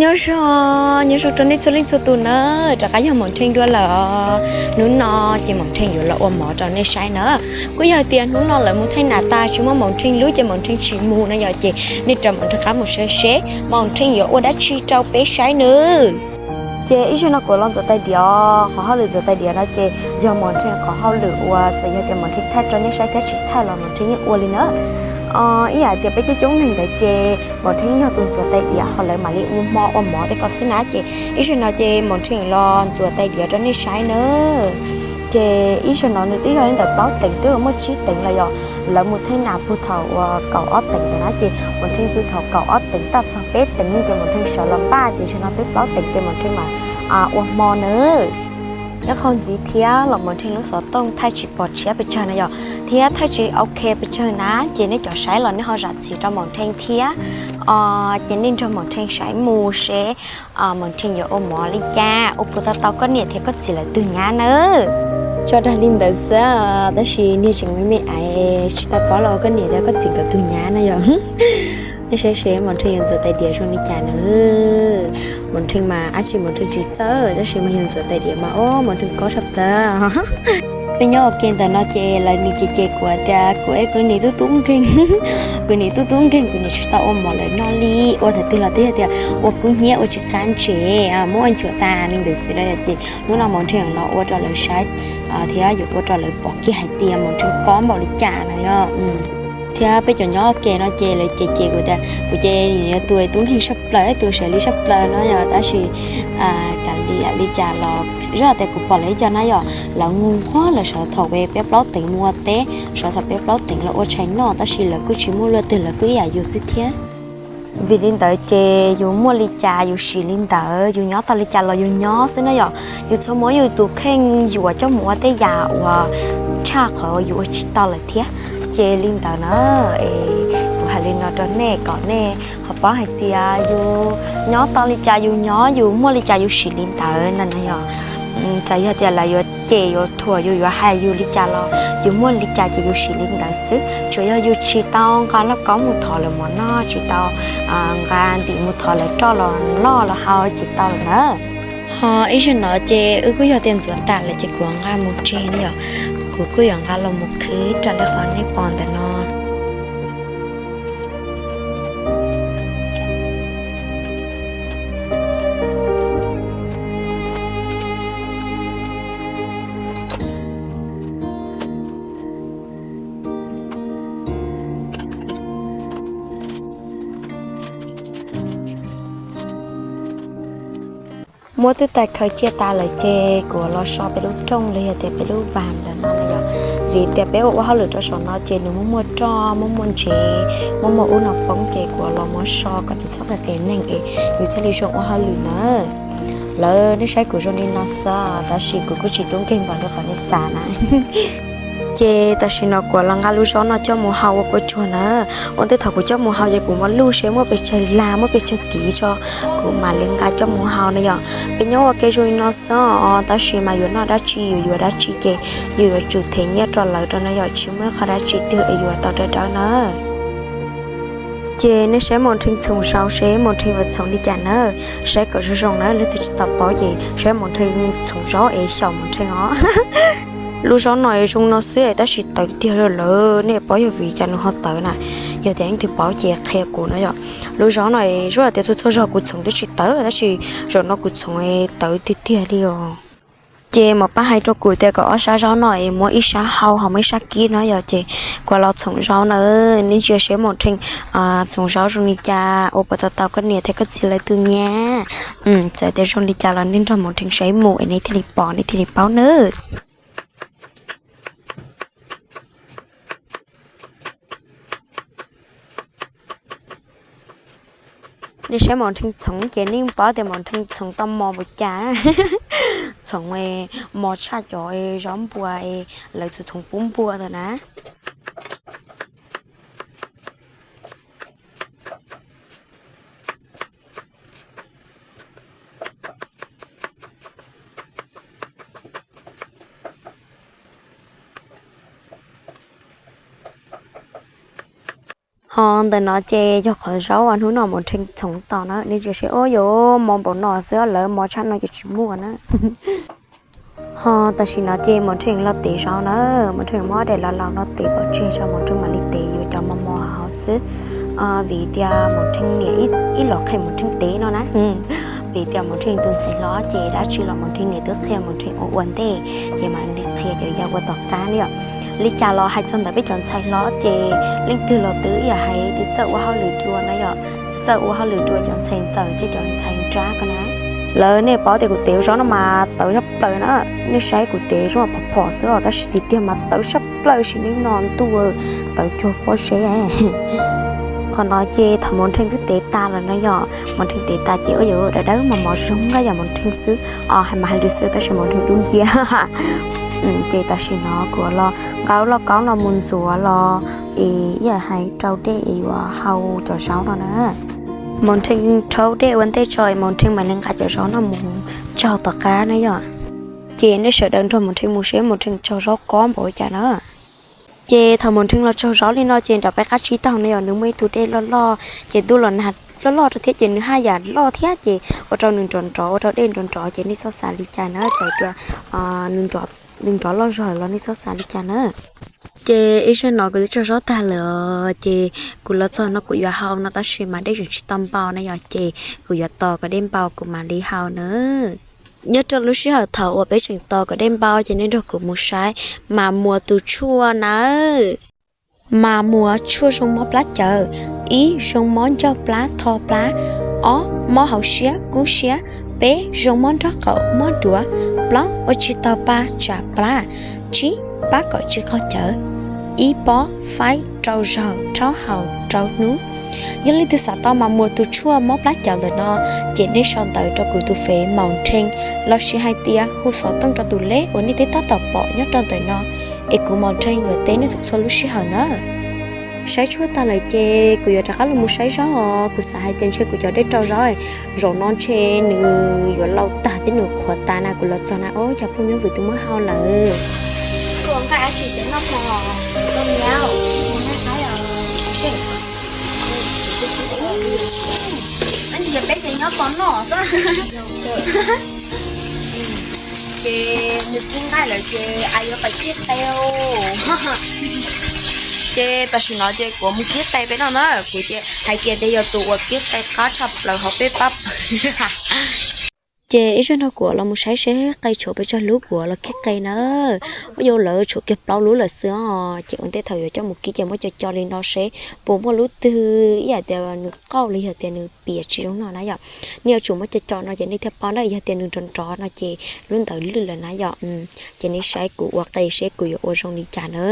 Nyob zoo, nyob zoo rau nej txhua leej txhua tus na, rov qab yog Maum Nrheej dua lawm os. Hnub no ces Maum Nrheej yuav los ua mov rau nej saib na. Kuj yog tias hnub no lawv mus theej nas tas tsis muaj Maum Nrheej lub ces Maum Nrheej tsis mus no yom, ces nej rau Maum Nrheej qab mus saib seb Maum Nrheej yuav ua dab tsi rau peb saib nawb. Ces ib zaug no kuv los ntxuav tais diav, qhov hauj lwm ntxuav tais diav no ces yog Maum Nrheej qhov hauj lwm ua, txawm yog tias Maum Nrheej thaij rau nej saib thiab tsis thaij los Maum Nrheej yeej ua li na. Ib yam tias peb coob coob neeg ntawd ces Maum Nrheej yog tus ntxuav tais diav ho lawv mam li ua hmo ua mov tej ko xwb na. Ces ib zaug no ces Maum Nrheej los ntxuav tais diav rau nej saib na. Ces ib zaug no nws twb yog li ntawm plaub teev twb muaj tsib teev lawm yom. Lawv mus theej nas puag thaum uas kaum ob teev ntawd na, ces Maum Nrheej pw thaum kaum ob teev txog peb teev ces Maum Nrheej sawv los npaj ces zaum no twb plaub teev ces Maum Nrheej mam ua hmo na. Ib qho ntxiv thiab los Maum Nrheej lub xov tooj thaij tsis pom tshiab pes tsawg na yom, thiab thaij tsis ok pes tsawg na, ces nej cov saib los nej ho zam txim rau Maum Nrheej thiab. Ces nej nrog Maum Nrheej saib mus seb Maum Nrheej yuav ua mov li cas ua puas tau tau koj niam thiab koj txiv lawv tus nyab nawb. Tso dag li ntawd xwb, tab sis niag tseem me me aiv tsis tau paub los koj niam thiab koj txiv nkawd tus nyab na yom. Nej saib seb Maum Nrheej yuav ntxuav tais diav zoo li cas na. Maum Nrheej mas dab tsi Maum Nrheej tsis txawj, tab sis mas yog ntxuav tais diav mas o Maum Nrheej kob tshaj plaws. Peb nyob ua ke ntawm no ces lawv nim cem cem kuv tias kuv es kuv nim tub tub nkeeg, kuv nim tub tub nkeeg, kuv nim tsis tau ua mov lawv noj li. Ua thaum twg los twb yog tias ua kub hnyiab ua tsis qab ntsev, muab ua nchuav tas li ntawd xwb na yom. Ces hnub no Maum Nrheej los ua rau lawv saib thiab yuav ua rau lawv pom kiag hais tias Maum Nrheej kob npaum li cas na yom. Thiab peb cov nyob ua ke no ces lawv cem cem kuv tias kuv ces nim yog tus tub nkeeg tshaj plaws, tus sawv li tshaj plaws no yom, tab sis kav liam li cas los zoj tias kuv pom lawv ib co na yom, lawv nquag nquag lawv sawv thaum peb plaub teev mus ua teb, sawv thaum peb plaub teev los ua tshais noj, tab sis lawv kuj tsis muaj luaj twg, lawv kuj ib yam yus xwb thiab. Vim li ntawd ces yus muaj li cas yus sim li ntawd, yus nyob tau li cas los yus nyob xwb na yom. Yus txhob muab yus tus kheej yuam coj mus ua tej yam uas tshaj qhov yus ua tsis tau lawm thiab. Ces li ntawd na, es kuv hais li no rau nej kom nej ho paub hais tias yus nyob tau li cas yus nyob, yus muaj li cas yus sim li ntawd na yom. Txawm yog tias lawv yuav cem yuav thuam yus yuav hais yus li cas los yus muaj li cas ces yus sim li ntawd xwb. Tsuas yog yus tsis tau nqa lauj kaub mus thov lawv mov noj, tsis tau nqa ntim mus thov lawv roj los noj los hau tsis tau lawm na. Ho ib zaug no ces wb kuj yog tias ntxuav tas lawm ces kuv nqa mus tseg na yom. Kuv kuj yuav nqa los mus qhib raws li qhov nej pom ntawm no. Muab twb tais khaws cia tas lawm ces kuv los so peb lub rooj los yog tias peb lub vas ntawm no na yom. Vim tias peb ua ua hauj lwm rau saum no ces nws muaj muaj roj muaj muaj ntsev, muaj muaj ub no poob ces kuv los muab so kom nws txhob qias qias neeg es yus thiaj li zoo ua hauj lwm na. Lawv nej saib kuv zoo li no xwb tab sis kuv kuj tsis tub nkeeg npaum li qhov nej xav na. Ces tam sim no kuv los nqa lub zaub no coj mus hau ua kua tsuag na. Ua ntej thaum kuv coj mus hau ces kuv muab luj seb muaj pes tsawg lag muaj pes tsawg kiv tso, kuv mam li nqa coj mus hau na yom. Peb nyob ua ke zoo li no xwb os, tab sis mas yuav noj dab tsi yuav yuav dab tsi ces yus yuav tsum them nyiaj rau lawv rau na yom, tsis muaj ib qho dab tsi twg es yuav tau dawb dawb na. Ces nej saib Maum Nrheej txhoov zaub seb Maum Nrheej yuav txhoov li cas na. Saib kom zoo zoo na, leej twg tsis tau paub ces saib Maum Nrheej txhoov zaub es xyaum Maum Nrheej os. Lub zaub no zoo no xwb tab sis tawv tiag li lawm, nej paub yog vim cas nws ho tawv na. Yog tias leej twg paub ces qhia kuv no yom. Lub zaub no zoo tias txhua txhua zaug kuv txhoov twb tsis tawv tab sis zaum no kuv txhoov tawv tiag tiag li os. Ces mam pab hais rau kuv tias kom ob sab zaub no es muab ib sab hau ho muab ib sab kib no yom, ces kuv los txhoov zaub na. Nej ntsia seb Maum Nrheej txhoov zaub zoo li cas, ua puas tau tau koj niam thiab koj txiv lawv tus nyab. Txawm tias zoo li cas los nej nrog Maum Nrheej saib mus es nej thiaj li pom nej thiaj li paub nawb. Nej saib Maum Nrheej txhoov ces nej paub tias Maum Nrheej txhoov tau mos npaum cas. Txhoov mos tshaj cov zaub npua lawv txhoov txhoov pub npua ntawd na. Ho ntawm no ces yog qhov zaub uas hnub no Maum Nrheej txhoov tau na, nej ntsia seb, ua yuav mos npaum no xwb, lawv mos tshaj no ces tsis muaj na. Ho tam sim no ces Maum Nrheej los tev zaub na, Maum Nrheej muab daim laus laus no tev pov tseg tso, Maum Nrheej mam li tev yuav cov mos mos hauv xwb. Vim tias Maum Nrheej niam ib los qhia Maum Nrheej tev no na. Vim tias Maum Nrheej tus ntxhais hlob ces dab tsi los Maum Nrheej niam twb qhia Maum Nrheej ua ua ntej, ces mam li qhia cov yau ua tom qab na yom. Li cas los hais txog ntawm peb cov ntxhais hlob ces leej twg los twb yam hais twb txawj ua hauj lwm dua na yom, twb txawj ua hauj lwm dua cov ntxhais ntxawm thiab cov ntxhais nrab ko na. Lawv, nej paub tias kuv tev zaub no mas tawv tshaj plaws na, nej saib kuv tev zaub phom phom xwb os, tab sis tiag tiag mas tawv tshaj plaws sim neej no ntuj, tawv cuag pob zeb. Qhov no ces thaum Maum Nrheej twb tev tas lawm na yom, Maum Nrheej tev tas ces ua yuav dawb dawb mos mos zoo nqaij yam Maum Nrheej xwb os, hais mas hais li xwb tab sis Maum Nrheej dub nciab. Ces tam sim no kuv los nqa lub lauj kaub no mus ntxuav los es yam hais rau dej es yuav hau cov zaub no na. Maum Nrheej rhaub dej ua ntej tso es Maum Nrheej mam li nqa cov zaub no mus tsaug tom qab na yom. Ces nej sawv daws nrog Maum Nrheej mus seb Maum Nrheej tsaug zaub kob npaum li cas na. Ces thaum Maum Nrheej los tsaug zaub li no ces nram peb qab tsib taug no yom, nws muaj ib tug dej loj loj, ces ntuj los nag loj loj rau thiab ces nws haj yam loj thiab ces ua rau nws nrov nrov, ua rau dej nrov nrov ces nej txhob xav li cas na, txawm tias nws nrov loj zog lawm los nej txhob xav li cas na. Ces ib zaj no kuv twb tsaug zaub tag lawm os, ces kuv los txog no kuv yuav hau no tab sis mas dej tseem tsis tau npau na yom, ces kuv yuav tos kom dej npau kuv mam li hau na. Nyob rau lub sij hawm thaum uas peb tseem tos kom dej npau ces nej nrog kuv mus saib Mas Muas tus tshuaj nawb. Mas Muas tshuaj zoo mob plab cawv. Ib, zoo mob ncauj plab tho plab. Ob, mob hauv siab kub siab. Peb, zoo mob nraub qaum mob duav. Plaub, ua tsis taug pa tsam plab. Tsib, pab kom tsis qaug cawv. Ib pob faib rau zaug rhaub haus rau hnub. Yog leej twg xav tau Mas Muas tus tshuaj mob plab cawv ntawm no, ces nej sau ntawv rau kuv tus fev Maum Nrhee, lossis hais tias hu xov tooj rau tus lej uas nej twb tab tom pom nyob rau ntawm no, es kuv Maum Nrhee yuav teb nej txhua txhua lub sij hawm na. Saib tshuaj tag lawm ces kuv yuav rov qab los mus saib zaub os. Kuv xav hais tias ntshe kuv cov dej rau zaub zaum no ntshe nws yuav laus tag thiab nws qhuav tas na, kuv los txog na, ob, cov phooj ywg vwm twb muab hau lawm. Peb ces nyob tos noj xwb. Ces nws kib nqaij lawm ces a yuav pais kib qe. Ces tam sim no ces kuv mus kib qe peb noj na, kuv ces hais kiag tias yog tus uas kib qe qab tshaj plaws hauv peb pab pawg. Ces ib zaug no kuv los mus saib seb qe tshuav pes tsawg lub, kuv los kib qe na. Ua yuav lawv tshuav kiag plaub lub lawm xwb os. Ces ua ntej thaum yuav coj mus kib ces muab co co li no seb puas muaj lub twg ib yam tias nws qauj los yog tias nws piam tsis zoo noj na yom. Nej yuav tsum muab co co no ces nej thiaj paub na, yog tias nws nrov nrov no ces lub ntawd lwj lawm na yom. Ces nej saib kuv ua qe seb kuv yuav ua zoo li cas na.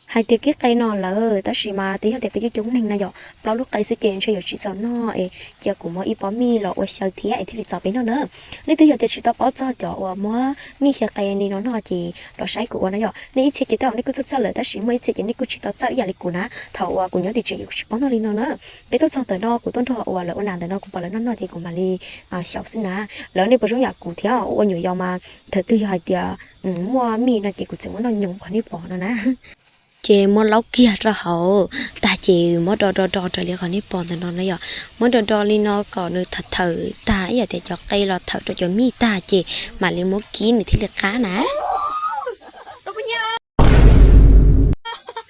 Hais tias kib qe no lawm tab sis mas twb yog tias peb coob coob neeg na yom, plaub lub qe xwb ces ntshe yuav tsis txaus noj es cia kuv muab ib pob mij los ua xyaw thiab es thiaj li txaus peb noj na. Leej twg yog tias tsis tau paub txog cov uas muab mij xyaw qe li no noj ces los saib kuv ua na yom. Nej ib txhia ces tej zaum nej kuj txawj txawj lawm tab sis muaj ib txhia ces nej kuj tsis tau txawj ib yam li kuv na. Thaum uas kuv nyob tim tsev ces kuv tsis paub noj li no na. Peb tuaj txog ntawm no kuv tuaj nrog uas lawv ua nas ntawm no kuv pom lawv noj noj ces kuv mam li xyaum xwb na. Lawv nej puas zoo yam kuv thiab, ua nyuam yaus mas thaum twg yog hais tias muaj mij no ces kuv txawm muab noj nyoos qhov nej pom no na. Ces muab laub kiag rau hauv tag ces muab do do do raws li qhov nej pom ntawm no na yom. Muab do do li no kom nws thawm thawm tag ib yam tias cov qe los thawm rau cov mij tag ces mam li muab kib nws thiaj li qab na.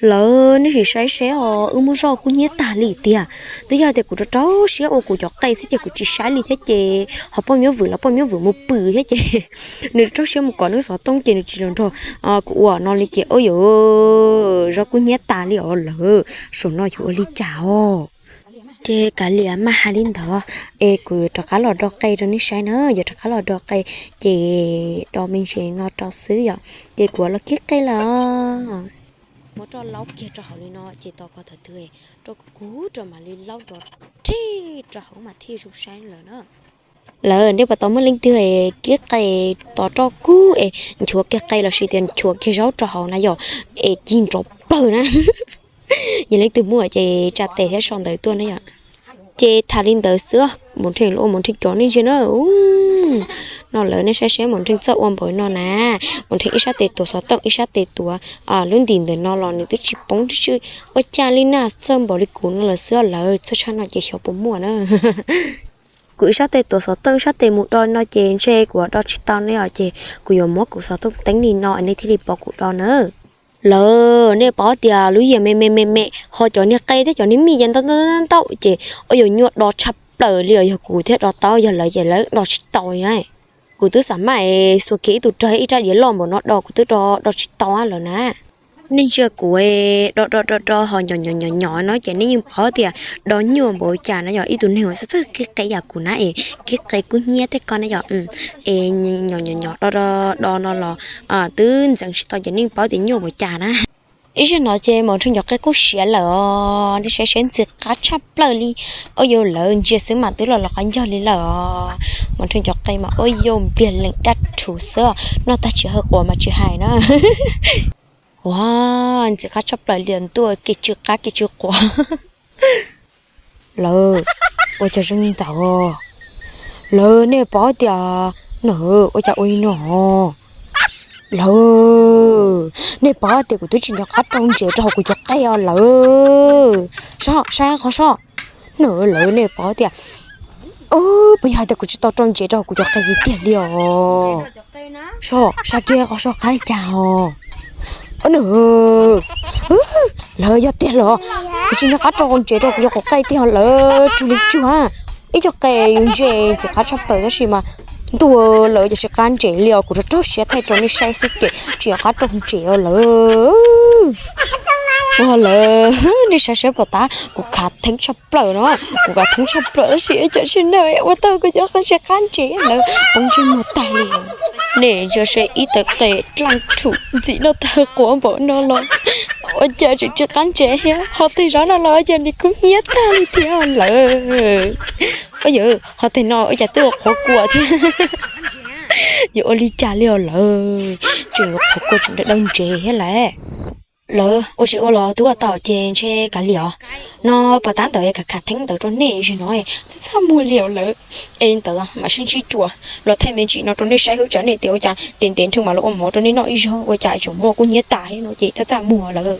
Lawv nej sim saib seb os, wb muab zoj kub hnyiab tag li tiag. Twb yog tias kuv rau rau siab ua kuv cov qe xwb ces kuv tsis saib li thiab ces ho poj miab vwm los poj miab vwm mus pw thiab ces nws rau siab mus kom nws xov tooj ces nws tsis los nrog kuv ua no li ces ua yam zoj kub hnyiab tas li os lawm. Saum no yuav ua li cas os? Ces kav liam maj hais li ntawd es kuv yuav rov qab los do qe rau nej saib na, yuav rov qab los do qe ces do me ntsis no rau xwb yom, ces kuv los kib qe lawm. Muab roj laub kiag rau hauv li no ces tos kom thaum twg roj kub kub rau mam li laub rov rhe rau hauv mas thiaj zoo saib lawm na. Lawv nej puas tau muaj leej twg kib qe, tos roj kub es nchuav kiag qe los sis tias nchuav kiag zaub rau hauv na yom, es ci nrov plawg na? Yog leej twg muaj ces tsa tes thiab sau ntawv tuaj na yom. Ces tham li ntawd xwb, Maum Nrheeg los ua Maum Nrheeg cov nej ntsia na. No lawv nej saib seb Maum Nrheeg txawj ua npaum no na. Maum Nrheeg ib sab tes tuav xov tooj ib sab tes tuav lub ntim ntawm no los nws twb tsis poob tib si. Ua cas li na, txawj npaum li kuv no lawm xwb lawv, txawj tshaj no ces xyov puas muaj na. Kuv ib sab tes tuav xov tooj ib sab tes mus do no ces ntshe kuv do tsis tau ne os, ces kuv yuav muab kuv xov tooj teeb li no nej thiaj li pom kuv do na. Lawv nej paub tias lub yias me me me me ho cov niag qe thiab cov niag mij ces ntau ntau ntau ces ua yuav nyuaj do tshaj plaws li os. Yog kuv thiaj do tau, yog lawv ces lawv do tsis tau li na. Kuv twb xav maj es xuas kiag ib tug rog ib rab diav loj npaum no do kuv twb do do tsis tau lawm na. Nej ntsia kuv do do do do ho nyom nyom nyom nyom no ces nej yeej paub tias do nyuaj npaum cas na yom. Ib tug neeg uas txawj txawj kib qe yam kuv na es kib qe kub hnyiab tej ko na yom, es nyom nyom nyom do do do no los twb ntxeev tsis tau ces nej yeej paub tias nyuaj npaum cas na. Ib zaug no ces Maum Nrheeg cov qe kuj siav lawm os, nej saib seb ntxim qab tshaj plaws li. Ua yog lawv ntsia xwb mas twb los los qab ncog li lawm os. Maum Nrheeg cov qe mas ua yog npliag lees daj rhuv xwb, noj tag tsis hawv quav mas tsis hais na. Ua, ntxim qab tshaj plaws li ntuj, kev tsw qab kev tsw quav. Lawv, ua cas zoo li ntawd? Lawv nej paub tias, na, ua cas ua li no? Lawv, nej paub tias kuv twb tsis nco qab rau ntsev rau hauv kuv cov qe os lawv. Saib qhov soj. Na, lawv nej paub tias, puas yog hais tias kuv tsis tau rau ntsev rau hauv kuv cov qe tiag tiag li os? Soj, saib kiag qhov soj qab li cas os. Na, lawv yog tiag los kuv tsis nco qab rau ntsev rau kuv cov qe tiag lawv, tsuag li tsuag. Ib co qe yus ntse ntxim qab tshaj plaws tab sis mas ntuj, lawv cov tsis qab ntsev li os, kuv rau rau siab thaij rau nej saib xwb ces tsis nco qab rau ntsev os lawv. Ua lawv, nej saib saib puas tab kuv khav theeb tshaj plaws no, kuv khav theeb tshaj plaws tab sis ib co tsis na ua tau kuv cov qe tsis qab ntsev lawv poob ntsej muag tag li. Nej ntsia seb ib tawv qe dlaj rhuv ntxim noj tag quav npaum no los, ua cas tseem tsis qab ntsev thiab, ho tes zaub no los ua cas nws kub hnyiab tag li thiab lawv. Ua yawg, ho tes no ua cas twb ua qhuav kua thiab. Yuav ua li cas li os lawv, tseem yuav qhuav kua tseem dawb ntsev thiab lawm. Lawv, ua tsis ua los twb ua tau ces ntshe kav liam os. No pas tab ntawd khav khav theeb ntawd rau nej zaum no, txaj txaj muag li os lawv. Es li ntawd mam sib ntsib dua, los thaij me ntsis no rau nej saib hwb tsam nej tias ua cas ntev ntev nrhw mam los ua mov rau nej noj ib zaug ua cas tseem muaj kub hnyiab tas thiab no ces txaj txaj muag lawv.